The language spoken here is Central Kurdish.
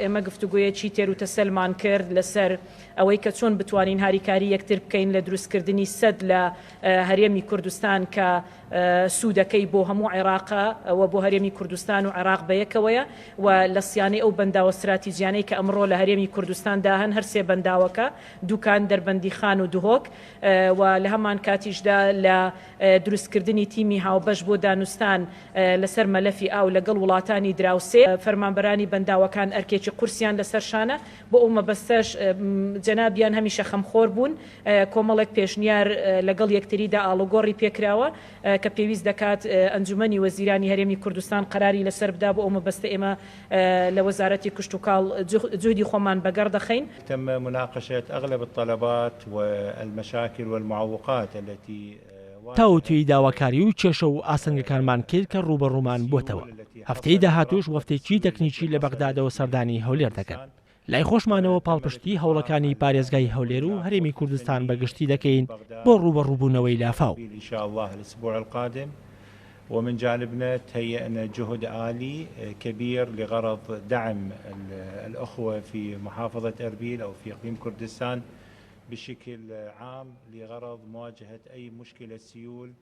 ئێمە گفتوگۆیەکی تێروتەسەلمان کرد لەسەر ئەوەی کە چۆن بتوانین هاریکاری یەکتر بکەین لە دروستکردنی سەد لە هەرێمی کوردستان کە سوودەکەی بۆ هەموو عێراقە و بۆ هەرێمی کوردستان و عێراق بەیەکەوەیە و لە سیانەی ئەو بەنداوە ستراتیجیانەی کە ئەمڕۆ لە هەرێمی کوردستاندا هەن هەر سێ بەنداوەکە دوکان، دەربەندیخان و دهۆک و لە هەمانکاتیشدا لە دروستکردنی تیمی هاوبەش بۆ دانوستان لەسەر مەلەفی ئاو لەگەڵ وڵاتانی دراوسێ. فەرمانبەرانی بەنداوەکان ئەرکێکی قورسیان لەسەر شانە، بۆ ئەو مەبەستەش جەنابیان هەمیشە خەمخۆر بوون، کۆمەڵێک پێشنیار لەگەڵ یەکتریدا ئاڵوگۆڕی پێکراوە کە پێویست دەکات ئەنجومەنی وەزیرانی هەرێمی کوردستان قەراری لەسەر بدا، بۆ ئەو مەبەستە ئێمە لە وەزارەتی کشتوکاڵ جوهدی خۆمان بەگەڕ دەخەین. تم مناقشة اغلب الطلبات والمشاکل والمعوقات التي تاوتوێی داواکاری و کێشە و ئاستەنگەکانمان کرد کە ڕووبەڕوومان بۆتەوە. هەفتەی داهاتووش وەفدێکی تەکنیکی لە بەغدادەوە سەردانی هەولێر دەکەن. لای خۆشمانەوە پاڵپشتی هەوڵەکانی پارێزگای هەولێر و هەرێمی کوردستان بە گشتی دەکەین بۆ ڕووبەڕووبوونەوەی لافاو. ومن جانبنا تهيأنا جهد آلي كبير لغرض دعم الأخوة في محافظة أربيل أو في إقليم كردستان بشكل عام لغرض مواجهة أي مشكلة سيول.